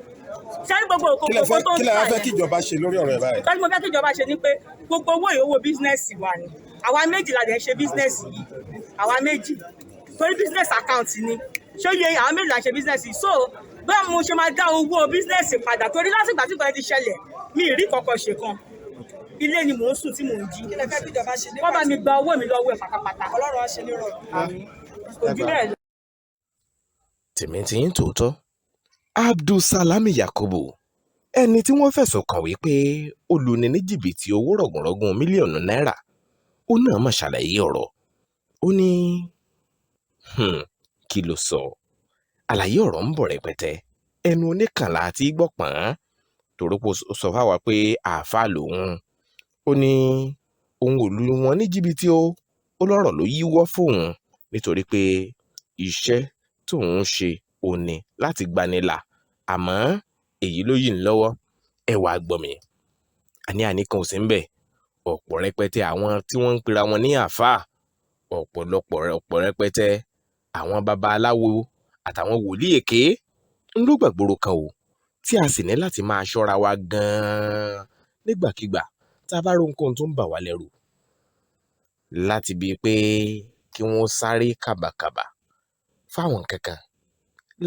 ṣé ní gbogbo Kí lẹ òkòkò fẹ́ tó ń kí lẹ wá tà fẹ́ yẹn. kí ìjọba ṣe lórí ọ̀rọ̀ ẹ̀ báyìí? Nǹkan tí mo fẹ́ kí ìjọba ṣe ni pé gbogbo owó yìí, owó business wa ni. Àwa méjì la dẹ̀ ń ṣe business yìí, àwa méjì, torí business account ni. Ṣó yẹ? Àwa méjì la ń ṣe business yìí. So bẹ́ẹ̀ mo ṣe máa dá owó business padà, torí lásìgbà tí nǹkan ti ṣẹlẹ̀, mi ì rí kankan ṣe kan. Ilé ni mò ń sùn tí mò ń jí. Kí lẹ fẹ́ kí ìjọba ṣe ní Wọ́n bá mi pàtó? gba owó mi lọ́wọ́ ẹ̀ pátápátá. Ọlọ́run á ṣe nírọ̀rùn. Àmín. Kò jù bẹ́ẹ̀ lọ. Tèmi ti ń tòótọ́, Abdulsalami Yakubu, ẹni tí wọ́n fẹ̀sùn kàn wípé ó luni ní jìbìtì owó rọ̀gùnrọ̀gùn mílíọ̀nù náírà, ó náà mà ṣàlàyé ọ̀rọ̀. Ó ní kí ló sọ? Àlàyé ọ̀rọ̀ ń bọ̀ rẹpẹtẹ. Ẹnu oníkànlá àti gbọ̀pọ̀n torópò sọ fáwa pé àáfàá lòun. Ó ní òun ò lu wọn ní jìbìtì o. Ó lọ́rọ̀ ló yíwọ́ fóun nítorí pé iṣẹ́ tóun ń ṣe ò ní láti gbanilà, àmọ́ èyí ló yìí ń lọ́wọ́. Ẹ wàá gbọ́ mi, àní àní kan ò sí ń bẹ̀. Ọ̀pọ̀ rẹpẹtẹ àwọn tí wọ́n ń pera wọn ní àáfàá, ọ̀pọ̀lọpọ̀ ọ̀pọ̀ rẹpẹtẹ àwọn babaláwo àtàwọn wòlíì èké ń ló gbàgbóró kan o, tí a sì ní láti máa ṣọ́ra wa gan-an nígbàkigbà tá a bá rí ohunkóhun tó ń bà wá lẹ́rù, láti bíi pé kí wọ́n sáré kàbàkàbà fáwọn kankan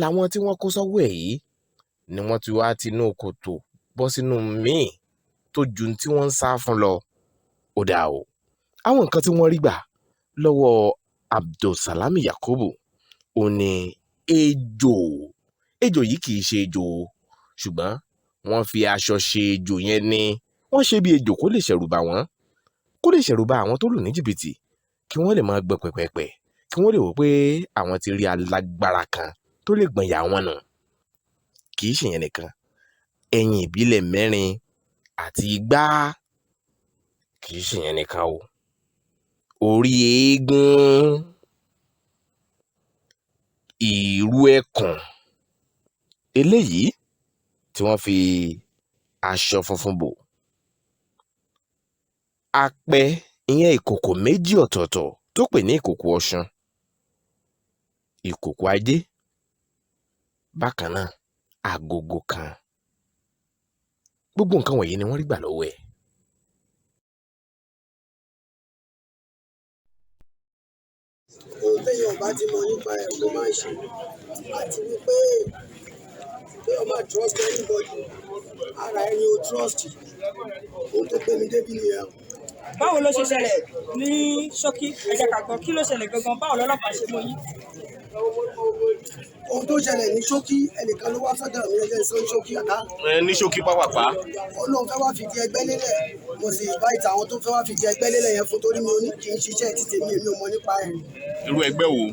làwọn tí wọ́n kó sọ́wọ́ ẹ̀ yìí ni wọ́n ti wá tinú kòtò bọ́ sínú míì tó ju tí wọ́n ń sá fún lọ. Ó dáa o, àwọn nǹkan tí wọ́n rí gbà lọ́wọ́ Abdulsalami Yakubu ó ní ejò. Ejò yìí kì í ṣe ejò o, ṣùgbọ́n wọ́n fi aṣọ ṣe ejò yẹn ni. Wọ́n ṣe bí ejò kó lè ṣẹ̀rù bà wọ́n, kó lè ṣẹ̀rù bà àwọn tó lù ní jìbìtì. Kí wọ́n lè máa gbọ́ pẹ̀pẹ̀pẹ̀, kí wọ́n lè wò pé àwọn ti rí alágbára kan tó lè gbọ̀n yà wọ́n nù. Kì í ṣèyẹn nìkan, ẹ̀yìn ìbílẹ̀ mẹ́rin àti igbá. Kì í ṣèyẹn nìkan o, orí eégún, ìrù ẹkùn eléyìí tí wọ́n fi aṣọ funfun bò, apẹ, ìyẹn ìkòkò méjì ọ̀tọ̀ọ̀tọ̀ tó pè ní ìkòkò Ọ̀ṣun, ìkòkò Ajé, bákan náà agogo kan. Gbogbo nǹkan wọ̀nyí ni wọ́n rí gbà lọ́wọ́ ẹ̀. Ohun téèyàn ò bá ti mọ̀ nípa ẹ̀, kó má ṣe, àti wípé kéèyàn má trust anybody, ara ẹni o trust. Ohun tó gbé mi débi nìyẹn. Báwo ló ṣe ṣẹlẹ̀ ní ṣókí? Ẹ jẹ́ ká gbọ́ kí ló ṣẹlẹ̀ gangan. Báwo lọ́lọ́pàá ṣe mú yín? Ohun tó ṣẹlẹ̀ ní ṣókí, ẹnìkan ló wá sọ́dọ̀ mi, ẹjẹ́ sọ ní ṣókí àká. Ẹ ní ṣókí pápápá. Ó lóun fẹ́ wá fìdí ẹgbẹ́ lélẹ̀. Mo sì invite àwọn tó fẹ́ wá fìdí ẹgbẹ́ lélẹ̀ yẹn fún, torí mi ò ní kì í ṣiṣẹ́ ti tèmi, èmi ò mọ̀ nípa ẹ̀. Irú ẹgbẹ́ wo?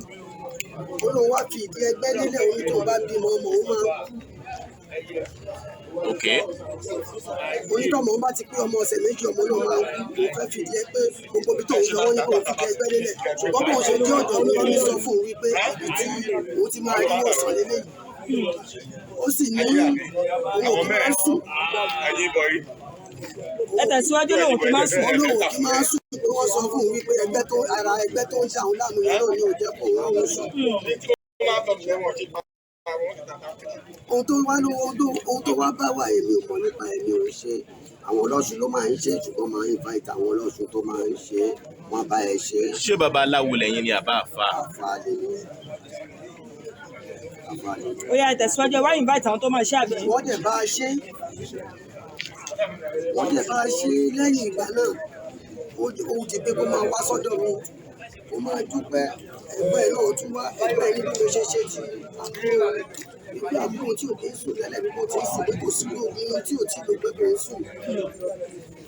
Ó lóun wá fìdí ẹgbẹ́ lélẹ̀, òun tó bá bímọ, ọmọ òun máa ń kú. Ok. Onítọ̀mọ̀ bá ti pé ọmọ ọ̀sẹ̀ 2, ọmọ náà máa ń kú. Òun fẹ́ fìdí ẹ pé gbogbo ibi tóun lọ, wọ́n ní kóun fìdí ẹgbẹ́ lélẹ̀, ṣùgbọ́n bóun ṣe dé ọ̀dọ̀ mi, wọ́n sọ fún òun wípé ibi tí òun ti máa rí ìwòsàn lélẹ́yìí. Ó sì ní òun ò kí máa ń sùn. Ẹ tẹ̀síwájú, lòun kì í máa sùn. Ó lóun ò kí máa ń sùn, pé wọ́n sọ fún òun wípé ẹgbẹ́ tó ara ẹgbẹ́ tó ń dà òun láàmú yẹn náà ni ò jẹ́ kó òun rọrùn sùn. Ohun tó wá ló ohun tó wá bá wà, èmi ò mọ̀ nípa, èmi ò ń ṣe. Àwọn ọlọ́ṣun ló máa ń ṣe, ṣùgbọ́n máa ń invite àwọn ọlọ́ṣun tó máa ń ṣe, wọ́n bá ẹ ṣe. Ṣé babaláwo lẹ́yìn ni àbá àfa? Àfa lèmi, àfa lèmi. Ó yá, ẹ tẹ̀síwájú. Ẹ wá invite àwọn tó máa ṣe, àbí? Wọ́n dẹ̀ bá a ṣe, wọ́n dẹ̀ bá a ṣe. Lẹ́yìn ìgbà náà, ó ti pé kó máa wá sọ́dọ̀ mi, kó máa dúpẹ́. Ẹgbẹ́ ẹ̀ náà tún wá, ẹgbẹ́ ẹ̀ ní bí mo ṣe ṣe ti àbúrò rẹ̀, wípé àbúrò tí ò kí ń sùn tẹ́lẹ̀, bí mo ti ń sùn, pé kò sí oògùn tí ò tí lò, pé kò ń sùn,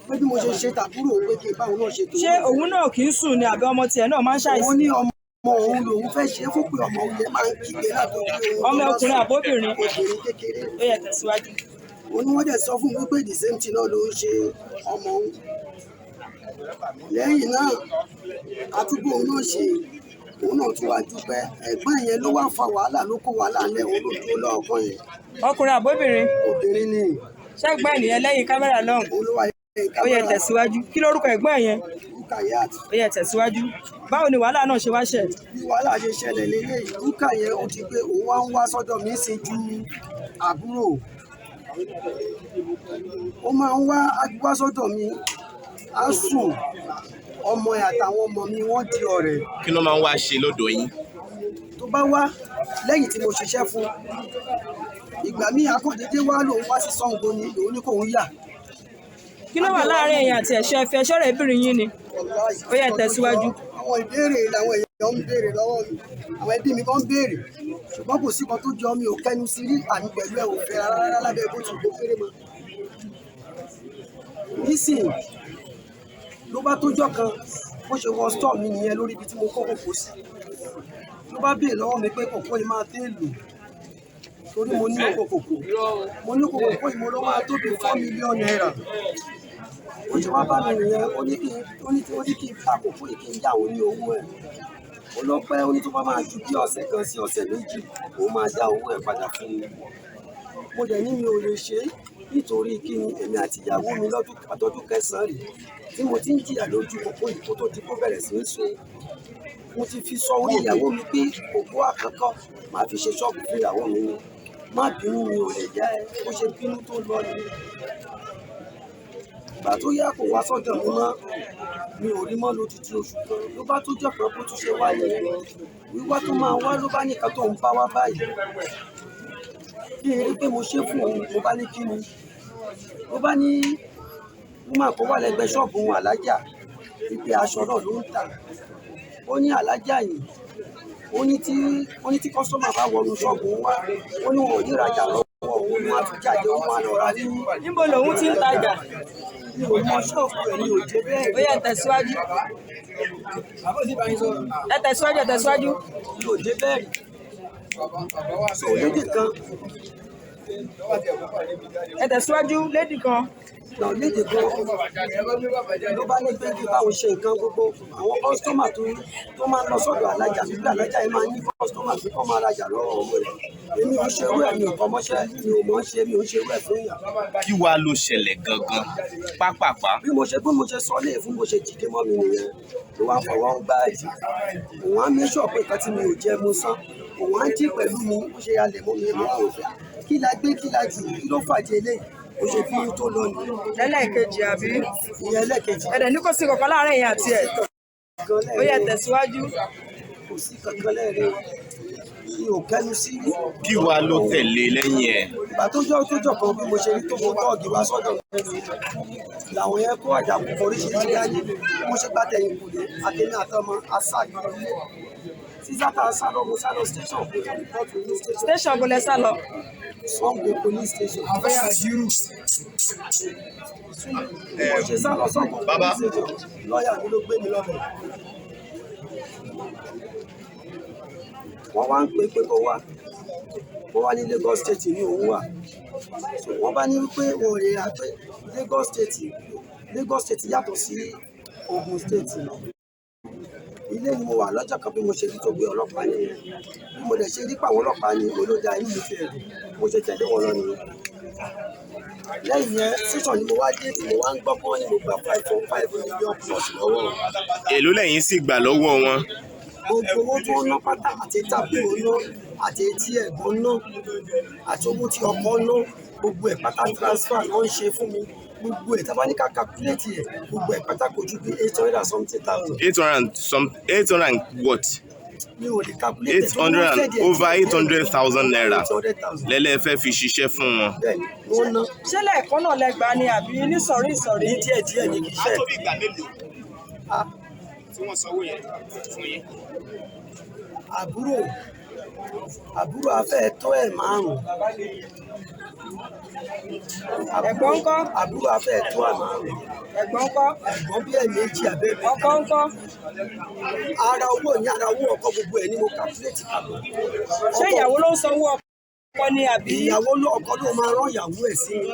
pé bí mo ṣe ṣe tàbúrò òun, pé kí n bá òun náà ṣe tòun. Ṣé òun náà kì í sùn ni, àbí ọmọ tiẹ̀ náà máa ń ṣàìsàn? Òun ní ọmọ òun lòun fẹ́ ṣe é fún, pé ọmọ òun yẹn máa ń kígbe látọjú oorun. Ọmọ ọkùnrin àbóbìnrin? Obìnrin kékeré. Ó yá, tẹ̀síwájú. Òun ni wọ́n dẹ̀ sọ fún un wípé the same thing náà ló ń ṣe ọmọ òun. Lẹ́yìn náà, àtúbọ̀ òun náà ṣe, òun náà tún wá dúpẹ́. Ẹ̀gbọ́n yẹn ló wá fa wàhálà, ló kó wàhálà lẹ́, òun ló dúró lọ́ọ̀kan yẹn. Ọkùnrin àbóbìnrin? Obìnrin ni. Ṣẹ́gbọ́n ènìyàn lẹ́yìn kámẹ́rà lọ́hùn? Òun ló wà lẹ́yìn Ó yá, kámẹ́rà. tẹ̀síwájú. Kí lórúkọ ẹ̀gbọ́n yẹn? Rukayat. Ó yá, tẹ̀síwájú. Báwo ni wàhálà náà ṣe wá ṣẹ̀? Bí wàhálà ṣe ṣẹlẹ̀ lélẹ́yìí, rúkà yẹn, ó ti pé òun wá ń wá sọ́dọ̀ mi sí ju àbúrò. Ó máa ń wá wá sọ́dọ̀ mi, á sùn, ọmọ ẹ̀ àtàwọn ọmọ mi, wọ́n di ọ̀rẹ́. Kí ló máa ń wá ṣe lọ́dọ̀ yín? Tó bá wá lẹ́yìn tí mo ṣiṣẹ́ fún, ìgbà míì akọ̀dédé wá, lòun wá sí Ṣàngó ni, lòun ní kóun yà. Kí ló wà láàrin ẹ̀yin àti ẹ̀ṣọ́ ẹ̀fẹ́ ẹ̀ṣọ́ rẹ̀ bìnrin yín ni? Ó yá, tẹ̀síwájú. Àwọn ìbéèrè làwọn èèyàn ń béèrè lọ́wọ́ mi, àwọn ẹbí mi kan ń béèrè, ṣùgbọ́n kò sí kan tó jọ. Mi ò kẹnu sí rí, àmì pẹ̀lú ẹ̀ ò fẹ́ rárá lábẹ́ bó ti kó kéré mọ́. Nísìnyí ló bá tójọ́ kan, bó ṣe wọ store mi nìyẹn, lórí ibi tí mo kó kòkó sí, ló bá béèrè lọ́wọ́ mi pé kòkó yìí máa tẹ́ lò, torí mo ní oko kòkó. Mo ní kòkó yìí, mo ló máa tó bí ₦4 million. Ó ṣe wá bá mi nìyẹn, ó ní kí n ta kòkó yìí, kí n yá òun ní owó ẹ̀. Ó lọ pẹ́, ó ní tó bá máa ju bí ọ̀sẹ̀ kan sí ọ̀sẹ̀ 2, òun máa dá owó ẹ̀ padà fún mi. Mo dẹ̀ ní mi ò lè ṣe é, nítorí kí ni? Èmi àti ìyàwó mi, lọ́dún àtọ́dún kẹsàn-án rèé tí mo ti ń jìyà lójú kòkó yìí kó tó di kó bẹ̀rẹ̀ sí í so. Mo ti fi sọ orí ìyàwó mi pé kòkó àkọ́kọ́ máa fi ṣe ṣọ́ọ̀bù fún ìyàwó mi ni. Má bínú, mi ò lè yá ẹ. Bó ṣe bínú tó lọ nìyẹn. Ìgbà tó yá, kò wá sọ́dọ̀ mi mọ́, mi ò rí mọ́ lódidi oṣù kan. Ló bá tó jọ kan, bó tún ṣe wá nìyẹn. Wíwá tó máa wá, ló bá nìkan tó ń bá wá báyìí, kí n rí pé mo ṣe fún òun. Mo bá ní kí ni? Ló bá ní woman kó wà lẹ́gbẹ̀ẹ́ ṣọ́ọ̀bù òun, alájà, wípé aṣọ náà ló ń tà. Ó ní alájà yìí, ó ní tí customer bá wọnú ṣọ́ọ̀bù òun wá, ó ní wọn ò ní rajà lọ́wọ́ òun, wọn á tún jáde, wọn á lọ ra ní. Níbo lòun ti ń tajà? Mi ò mọ ṣọ́ọ̀bù ẹ̀, mi ò dé bẹ́ẹ̀. Ó yá, ẹ tẹ̀síwájú, ẹ tẹ̀síwájú, ẹ tẹ̀síwájú. Mi ò dé bẹ́ẹ̀ rí. So lady kan Ẹ tẹ̀síwájú, lady kan. Náà lady kan ló bá ní pé kí báwo ṣe nǹkan, gbogbo àwọn customer tó máa ń lọ sọ́dọ̀ alájà, nígbà alájà yìí máa ń ní customer pé kọ́ máa rajà lọ́wọ́ owó rẹ̀. Èmi ò ṣe irú ẹ̀, mi ò kọ́ mọ́ṣẹ́, mi ò mọ̀ ń ṣe, mi ò ń ṣe irú ẹ̀ fún yàn. Kí wàá ló ṣẹlẹ̀ gangan pápápá? Bí mo ṣe sọ lé fún, bó ṣe dìde mọ́ mi nìyẹn, ló wá fọwọ́ ń gbá ẹ̀jì. Òun á make sure pé nǹkan tí mi ò jẹ mo san. Òun á dì pẹ̀lú mi, bó ṣe yalẹ̀ mọ́ mi, mo wá wò pé kí la gbé, kí la jù, kí ló fàjẹ́ eléyìí? Ó ṣe bí tó lọ nìyẹn. Lẹ́lẹ́kejì, àbí? Ìyẹn ẹlẹ́kejì. Ẹ̀dẹ̀ ní kò sí kankan láàárín ẹ̀yin àti ẹ̀. Gan Ó yá, lẹ́ẹ̀rin. tẹ̀síwájú. Kò sí kankan lẹ́ẹ̀rin, mi ò kẹ́nu sí. Kí wàá ló tẹ̀lé lẹ́yìn ẹ̀? Ìgbà tó jọ kan, bí mo ṣe rí tó kó tọ́ọ̀gì wá sọ́dọ̀ mi, làwọn yẹn kó àjàkú oríṣiríṣi dání. Bí mo ṣe gbá tẹ̀yìn kùlé, àtẹ̀mí àtọmọ aṣáájú ilé sísá tá a sá lọ, mo sá lọ station, mo lọ report ní station. Station kò lẹ sá lọ? Sango Police Station. Bí mo ṣe sá lọ Sango Bàbá. Police Station, lọ́ọ̀yà mi ló gbé mi lọ́bẹ̀. Wọ́n wá ń pè pé kó wá, wọ́n wá ní Lagos State ní òun wà. So wọ́n bá ní wípé wọn ò lè rà pé Lagos State, Lagos State yàtọ̀ sí Ogun State. Ilé ni mo wà lọ́jọ́ kan, bí mo ṣe rí tó gbé ọlọ́pàá nìyẹn. Bí mo dẹ̀ ṣe rí pàwọn ọlọ́pàá ni olójà, inú mi ti ẹ̀dùn, mo ṣe tẹ̀lé wọn lọ nìyẹn. Lẹ́yìn yẹn, station ni mo wá dé tí mo wá ń gbọ́ pé wọ́n ní mo gba 5.5 million plus lọ́wọ́ wọn. Èló lẹ́yìn sì gbà lọ́wọ́ wọn? Gbogbo owó tó ń ná pátá, àti tábìlì ná, àti etí ẹ̀gbọ́n ná, àti owó tí ọkọ ná, gbogbo ẹ̀ pátá transfer ló ń ṣe fún mi. Gbogbo ẹ̀, tá bá ní ká calculate ẹ̀, gbogbo ẹ̀ pátá kò ju bí eight hundred and something thousand. Eight hundred and some, eight hundred and what? Mi ò lè calculate. Eight hundred and over 800,000 naira 800,000. lẹ́lẹ́ fẹ́ fi ṣiṣẹ́ fún wọn. Bẹ́ẹ̀ ni wọ́n ná. Ṣé lẹ́ẹ̀kan náà lẹ gbà ni àbí nísọ̀rí ìsọ̀rí? Ní díẹ̀ díẹ̀ ní, kì í ṣe. Á tó bí ìgbà mélòó Ah, tí wọ́n sanwó yẹn fún yín? Àbúrò afẹ́ tó ẹ̀ márùn-ún. Ẹ̀gbọ́n ńkọ́? Àbúrò afẹ́ tó ẹ̀ márùn-ún. Ẹ̀gbọ́n ńkọ́? Ẹ̀gbọ́n bí ẹ̀ méjì abẹ́ mi. Ọkọ ńkọ́? Ara owó ní ara owó ọkọ, gbogbo ẹ̀ ni mo calculate papọ̀. Ṣé ìyàwó ló ń sanwó ọkọ ni àbí? Ìyàwó ló, ọkọ ló máa rán ìyàwó ẹ̀ sí mi.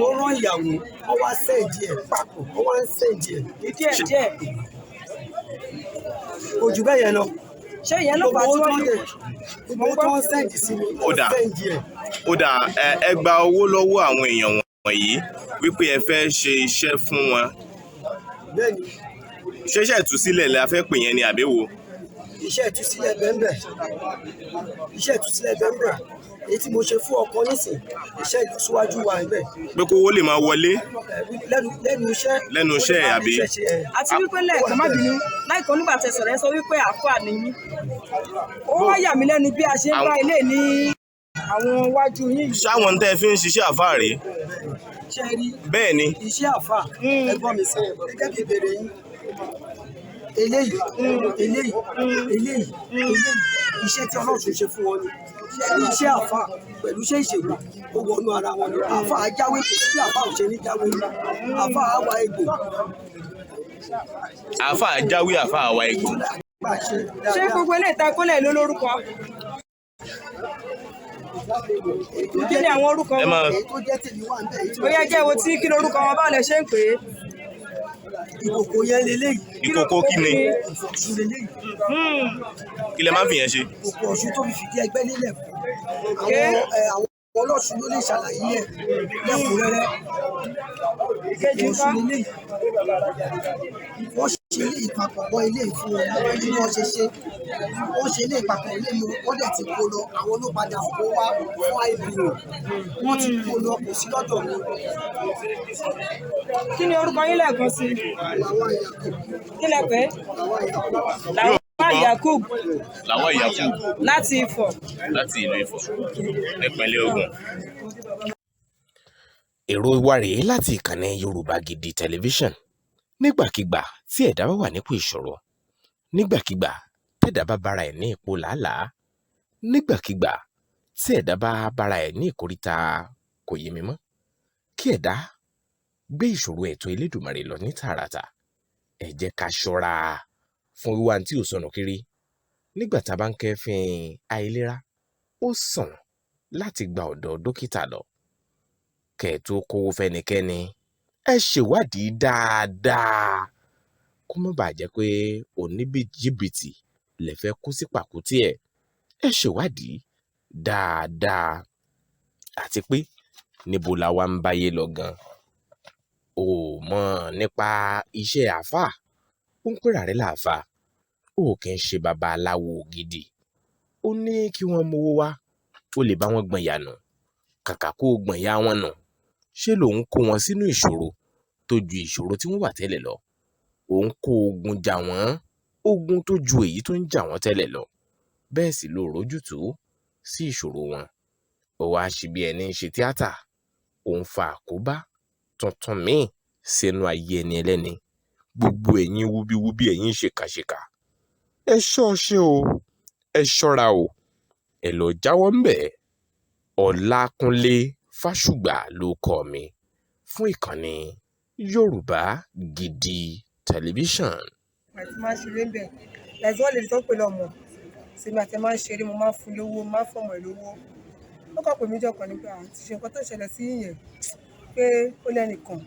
Ó rán ìyàwó, ó wá send ẹ̀ papọ̀, ó wá ń send ẹ̀. Díẹ̀ díẹ̀. Kò jù bẹ́ẹ̀ yẹn lọ. Ṣé ìyẹn ló fà á Gbogbo tí owó wọ́n tó ń fi dẹ̀, gbogbo owó tó ń send sí mi, Ó ó dà. send ẹ̀. Ó dà, ẹ gba owó lọ́wọ́ àwọn èèyàn wọ̀nyí wípé ẹ fẹ́ ṣe iṣẹ́ fún wọn. Bẹ́ẹ̀ ni. Ṣé iṣẹ́ ìtúsílẹ̀ la fẹ́ pè yẹn ni àbí wo? Iṣẹ́ ìtúsílẹ̀ bẹ́ẹ̀, iṣẹ́ ìtúsílẹ̀ bẹ́ẹ̀. Èyí tí mo ṣe fún ọkọ nísìn, iṣẹ́ ìlọsíwájú wà níbẹ̀. Pé kówó lè máa wọlé. Lẹ́nu iṣẹ́. Lẹ́nu iṣẹ́, àbí? Iṣẹ́ ṣe ẹ̀. Àti wípé lẹ́ẹ̀kan, má bínú, láìkan nígbà tẹ́ sọ̀rọ̀, ẹ sọ wípé àáfàá nìyí. Ó wá yà mí lẹ́nu bí a ṣe ń bá ilé ní àwọn wájú yín yìí. Ṣáwọn tẹ́ ẹ fi ń ṣiṣẹ́ àfáà rèé? Ṣe rí Bẹ́ẹ̀ ni. iṣẹ́ àfà, ẹgbọ́n mi sẹ́yìn gẹ́gẹ́ bí ìbéèrè yín, eléyìí, eléyìí, eléyìí, eléyìí, iṣẹ́ tí Ọlọ́run ṣe fún wọn ni. Ṣe rí iṣẹ́ àfà pẹ̀lú iṣẹ́ ìṣègùn, ó wọnú ara wọn ni. Àfà ajáwé, kò sí bí àfà ò ṣe ní jáwé. Àfà àwa egbò. Àáfàá jáwé, àáfàá wa egbò. Bá a ṣe Ṣé dáadáa. gbogbo ilé ìta kólẹ̀ ló lórúkọ? Èyí tó Kí jẹ́ ni àwọn orúkọ Ẹ wọn? máa Èyí tó jẹ́ tèmi wà ń bẹ̀, èyí tí Ó yá, jẹ́ wo tí, kí lorúkọ wọn, báwo lẹ ṣe ń pè é? Ìkòkò yẹn leléyìí. Ìkòkò kí ni? Ìkòkò Ọ̀ṣun leléyìí. Kí lẹ máa ń fi yẹn ṣe? Ìkòkò Ọ̀ṣun tó fi fìdí ẹgbẹ́ lélẹ̀ fún àwọn àwọn ọlọ́ṣun ló lè ṣàlàyé ẹ̀ lẹ́kùnrẹ́rẹ́. Ìkejì ńkọ́? Ọ̀ṣun leléyìí. Wọ́n ṣe ilé ìpapọ̀ mọ́ ilé ìfún wọn ní wọ́n ṣe ṣe, wọ́n ṣe ilé ìpapọ̀ ilé mi, wọ́n dẹ̀ ti kó lọ. Àwọn ló padà kó wá fún IPO, wọ́n ti kó lọ, kò sí lọ́dọ̀ mi. Kí ni orúkọ yín lẹ́ẹ̀kan sí i? Làwọn ìyàkó. Kí lẹ pè é? Làwọn ìyàkó. Lawal Yakub. Làwọn Yakub. Láti Ifọ̀. Láti ìlú Ifọ̀ nípínlẹ̀ Ògùn. Èrò wa rèé láti ìkànnì Yorùbá Gidi Tẹlifíṣàn. Nígbàkigbà tí ẹ̀dá bá wà nípò ìṣòro, nígbàkigbà tẹ̀dá bá bára ẹ̀ ní ipò làálàá, nígbàkigbà tí ẹ̀dá bá bára ẹ̀ ní ìkóríta kò yé mi mọ́, kí ẹ̀dá Gbé ìṣòro ẹ̀tọ́ Elédùmarè lọ ní tààràtà. Ẹ jẹ́ ká ṣọ́ra fún wíwá tí ò sọnù kiri nígbà tá a bá ń kẹ́fín àìlera. Ó sàn láti gba ọ̀dọ̀ dókítà lọ. Kẹ́ ẹ tó kówó fẹ́nikẹ́ni, ẹ ṣèwádìí dáadáa, kó má bàa jẹ́ pé oníjìbìtì lè fẹ́ kó sí pàkúté ẹ̀. Ẹ ṣèwádìí dáadáa. Àti pé níbo la wá ń báyé lọ gan? O ò mọ̀ nípa iṣẹ́ àáfàá, ó ń pèrà rẹ̀ láàfáà, ó kì í ṣe babaláwo gidi. Ó ní kí wọ́n mówó wá, ó lè bá wọn gbọ̀n yànù. Kàkà kó o gbọ̀n ya wọn nù, ṣé lòun kó wọn sínú ìṣòro tó ju ìṣòro tí wọ́n wà tẹ́lẹ̀ lọ? Òun kó ogun jà wọ́n, ogun tó ju èyí tó ń jà wọ́n tẹ́lẹ̀ lọ. Bẹ́ẹ̀ sì ló rójútùú sí ìṣòro wọn. Ó wáá ṣe bí ẹni ń ṣe tíátà, òun fa àkóbá tuntun míì sínú ayé ẹni ẹlẹ́ni. Gbogbo ẹ̀yin wubiwubi, ẹ̀yin ṣèkàṣèkà, ẹ ṣọ́ ọ ṣe o, ẹ ṣọ́ra o, ẹ lọ jáwọ́ ńbẹ̀. Ọlákúnlé Fásùgbà ló kọ mi fún ìkànnì Yorùbá Gidi Tẹlifíṣàn. Àti máa ń ṣeré ń bẹ̀, like one lady tó ń pè lọ́mọ sèmi àti ẹ̀ máa ń ṣeré. Mo máa ń fún lówó, máa ń fọmọ ẹ̀ lówó. Ó kàn pè mí jọ kan ní pé àti ṣe nǹkan tó ṣẹlẹ̀ sí yẹn, pé ó lẹ́nìkan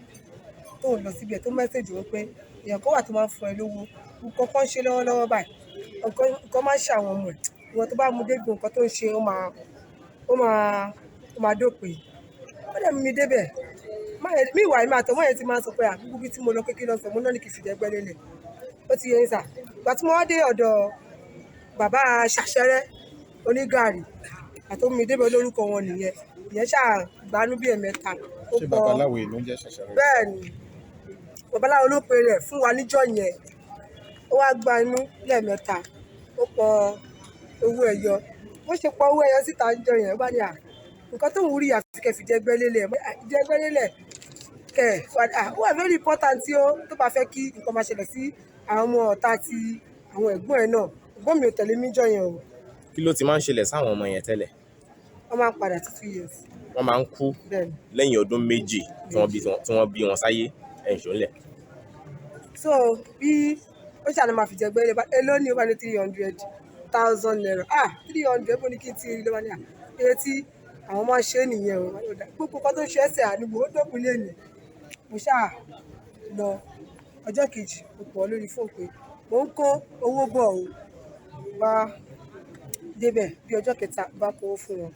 tó ń lọ síbi ẹ̀ tó message wọn pé èèyàn kan wà tó máa ń fún ẹ lówó, nǹkan kan ń ṣe lọ́wọ́lọ́wọ́ báyìí, nǹkan máa ń ṣe àwọn ọmọ ẹ̀, ìwọ tó bá mú débi nǹkan tó ń ṣe, ó máa dópin. Ó dẹ̀ mú mi débẹ̀ mí ìwà mi àtọmọ yẹn ti máa ń sọ pé àbúkú bí tí mo lọ kékeré lọ sọ mo náà ní kí n fìdí ẹgbẹ́ lélẹ̀. Ó ti yẹ yín sà. Ìgbà tí mo wá dé ọ̀dọ̀ bàbá Ṣàṣẹrẹ onígàrí àtọmọ mi débẹ̀, lórúkọ wọn nìyẹn. Ìyẹn ṣáà gbanú bí ẹ̀mẹ́ta ó Ṣé pọ̀. Babaláwo yìí ló ń jẹ́ Ṣàṣẹrẹ? Bẹ́ẹ̀ ni, babaláwo ló pe rẹ̀ fún wa níjọ́ yẹn. Ó wá gba inú lẹ́ẹ̀mẹ́ta, ó pọ owó ẹyọ. Bó ṣe pọ owó ẹyọ síta níjọ́ yẹn, ó bá ní à nǹkan tó ń rí àfi kẹ́ fìdí ẹgbẹ́ lélẹ̀, ìdí ẹgbẹ́ lélẹ̀ kẹ̀. Ó wà very important tí ó tó bá fẹ́ kí nǹkan máa ṣẹlẹ̀ sí àwọn ọmọ ọ̀tá ti àwọn ẹ̀gbọ́n ẹ̀ náà. Ẹ̀gbọ́n mi ò tẹ̀lé mi níjọ́ yẹn o. Kí ló ti máa ń ṣẹlẹ̀ sáwọn ọmọ yẹn tẹ́lẹ̀? Wọ́n máa ń padà sí 2 years. Wọ́n máa ń kú? Bẹ́ẹ̀ ni. Lẹ́yìn ọdún 2 tí wọ́n bí wọn sáyé, ẹ̀yìn ṣòlẹ̀. So bí ó ṣàlọ́ máa fi jẹ gbẹ́rẹ́ bá èló ní, ó bá ní ₦300,000. Ah, 300, bó ní kí n ti rí? Ló bá ní à iye tí àwọn máa ń ṣe nìyẹn o. Gbogbo nǹkan tó ń ṣe ẹsẹ̀ àdúgbò ó dópin lé ní. Mo ṣáà lọ ọjọ́ kejì, mo pọ̀ lórí fóònù pé mò ń kó owó bọ̀ o. Bá débẹ̀ bí ọjọ́ kẹta, bá kówó fún wọn,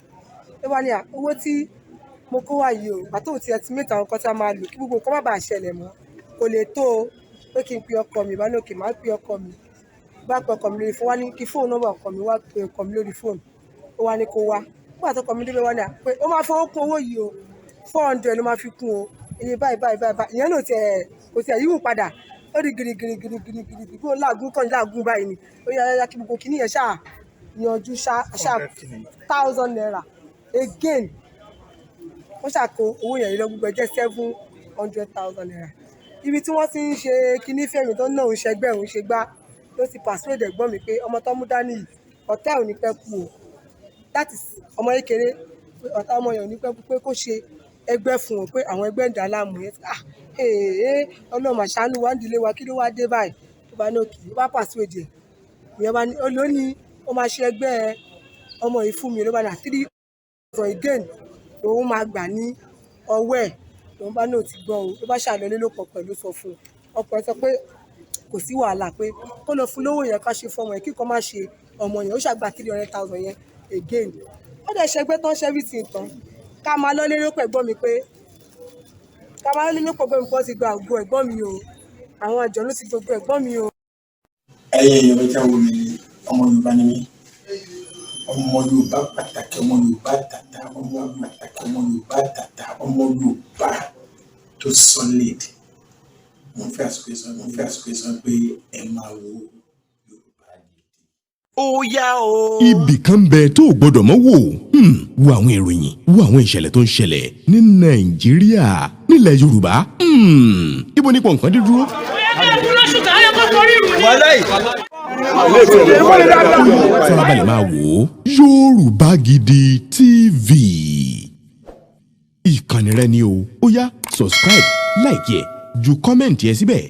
ló bá ní à owó tí mo kó wá yìí o, àtò tí estimate àwọn nǹkan tí a máa lò kí gbogbo nǹkan má bàa ṣẹlẹ̀ mọ́, kò lè tó o, pé kí n pe ọkọ mi. Bá ní òkè, máa pe ọkọ mi. Bá pe ọkọ mi lórí fóònù, wá ní kí fóònù nọ́mbà ọkọ mi wá. Pe ọkọ mi lórí fóònù, ó wá ní kó wá. Nígbà tó ọkọ mi débẹ̀, wá ní à pé ó máa fọwọ́ kún owó yìí o, 400 ló máa fi kún o, iye báyìí báyìí báyìí báyìí. Ìyẹn náà tiẹ̀ kò tiẹ̀ yíwù padà. Ó di girigiri girigiri girigiri bí ó làágùn kàn làágùn báyìí ni ó yá yá kí gbogbo kìíní yẹn ṣáà yanjú ṣá ṣá thousand naira again. Wọ́n ṣàkó owó yẹn lọ, gbogbo ẹ̀ jẹ́ ₦700,000. Ibi tí wọ́n ti ń ṣe kinní fẹ́mi tó náà ń ṣẹgbẹ́ òun ṣe gbá ló ti persuade ẹ̀gbọ́n mi pé ọmọ tó mú dání yìí, ọ̀tá ẹ̀ ò ní pẹ́ kú o. That is ọmọ kékeré, pé ọ̀tá ọmọ yẹn ò ní pẹ́ kú, pé kó ṣe ẹgbẹ́ fún wọn, pé àwọn ẹgbẹ́ ń dà á láàmú yẹn. Ah, ee, Ọlọ́run mà ṣàánú wa ń dìlé wa, kí ló wá dé báyìí? Tó bá ní òkè, ó bá persuade ẹ̀, ìyẹn bá ní ó ló ní ó máa ṣe ẹgbẹ́ ọmọ yìí fún mi. Ló bá ní 3,000 again lòun máa gbà ní ọwọ́ ẹ̀. Lòun bá náà ti gbọ́ o, ló bá ṣàlọ́lé ló pọ̀ pẹ̀lú sọ fún un. Ọkọ ẹ̀ sọ pé kò sí wàhálà, pé kó lọ fún lówó yẹn, ká ṣe fọmọ yẹn, kí nǹkan má ṣe ọmọ yẹn. Ó ṣàgbà 300,000 yẹn again. Ó dẹ̀ ṣẹgbẹ́ tán, ṣe everything tán, ká máa lọ lérò pẹ̀gbọ́n mi pé ká máa lọ lérò pẹ̀gbọ́n mi pé wọ́n ti gba ògo ẹ̀gbọ́n mi o, àwọn àjọ̀nú ti gbogbo ẹ̀gbọ́n mi o. Ẹ̀yin èèyàn mi tẹ́ wo mi ni, ọmọ Yorùbá ni mí, ọmọ Yorùbá pàtàkì, ọmọ Yorùbá tàtà, ọmọ pàtàkì, ọmọ Yorùbá tàtà, ọmọ Yorùbá tó solid. Mo fẹ́ àsìkò yìí sọ pé ẹ máa wo Yorùbá Gidi. Ó yá o. Ibì kan ń bẹ tó o gbọdọ̀ mọ́ wò. Wo àwọn ìròyìn, wo àwọn ìṣẹ̀lẹ̀ tó ń ṣẹlẹ̀ ní Nàìjíríà, nílẹ̀ Yorùbá. Ibo ní pọ̀ nǹkan dé dúró. Wàláì. Farabalẹ̀ máa wò ó, Yorùbá Gidi TV. Ìkànnì rẹ ni o. Ó yá, subscribe, like ẹ̀, ju comment ẹ síbẹ̀.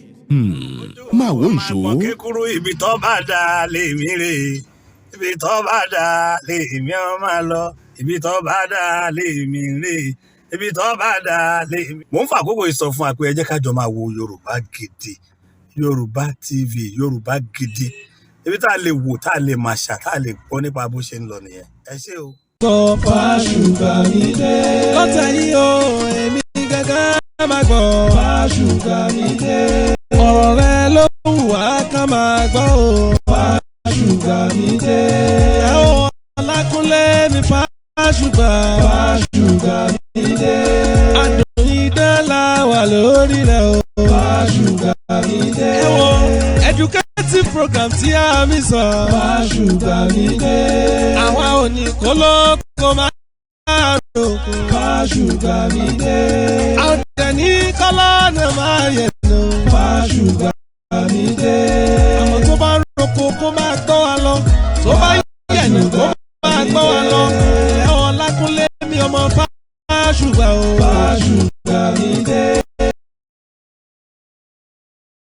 Máa wo ìṣó. Kékeré, ibi tó bá dà lèmi rè, ibi tó bá dà lèmi ọ máa lọ, ibi tó bá dà lèmi rè, ibi tó bá dà lèmi. Mò ń fa àkókò yìí sọ fún wa pé ẹ jẹ́ ká jọ máa wo Yorùbá Gidi, Yorùbá TV, Yorùbá Gidi, ibi tá a lè wò, tá a lè máa ṣà, tá a lè gbọ́ nípa bó ṣe ń lọ nìyẹn. Ẹ ṣé o. Sọ Fàṣùgbàmídé. Lọ́tẹ̀ yìí o, èmi gángan máa gbọ́. Fàṣùgbàmídé. Ọ̀rọ̀ rẹ ló wù wá ká máa gbọ́ o. Fàṣùgbàmídé. Ìyàwó Ọlákúnlé mi Fàṣùgbà. Fàṣùgbàmídé. Adùn idán la wà lórí rẹ̀ o. Fàṣùgbàmídé. Ẹ wo educative program tí a mi sọ. Fàṣùgbàmídé. Àwa ò ní kólókó máa rògbò. Fàṣùgbàmídé. Àwọn tẹ̀ ní kọ́lá náà máa yẹ̀ nù. Fàṣùgbàmídé. Àmọ́ tó bá ń roko kó máa gbọ́ wa lọ. Tó bá yẹ̀ nù kó máa gbọ́ wa lọ. Ẹ̀ Ọlákúnlé mi ọmọ Fàṣùgbà o. Fàṣùgbà.